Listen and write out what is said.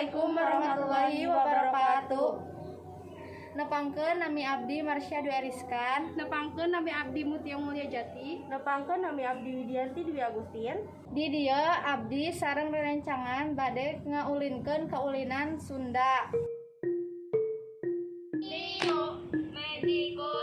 Assalamualaikum warahmatullahi wabarakatuh. Nepangkeun, nami abdi Marsha Dwi Ariskan. Nepangkeun, nami abdi Mutia Mulia Jati. Nepangkeun, nami abdi Widianti Dwi Agustin. Di dieu abdi sareng rerencangan bade ngaulinkeun kaulinan Sunda. Bio Medico.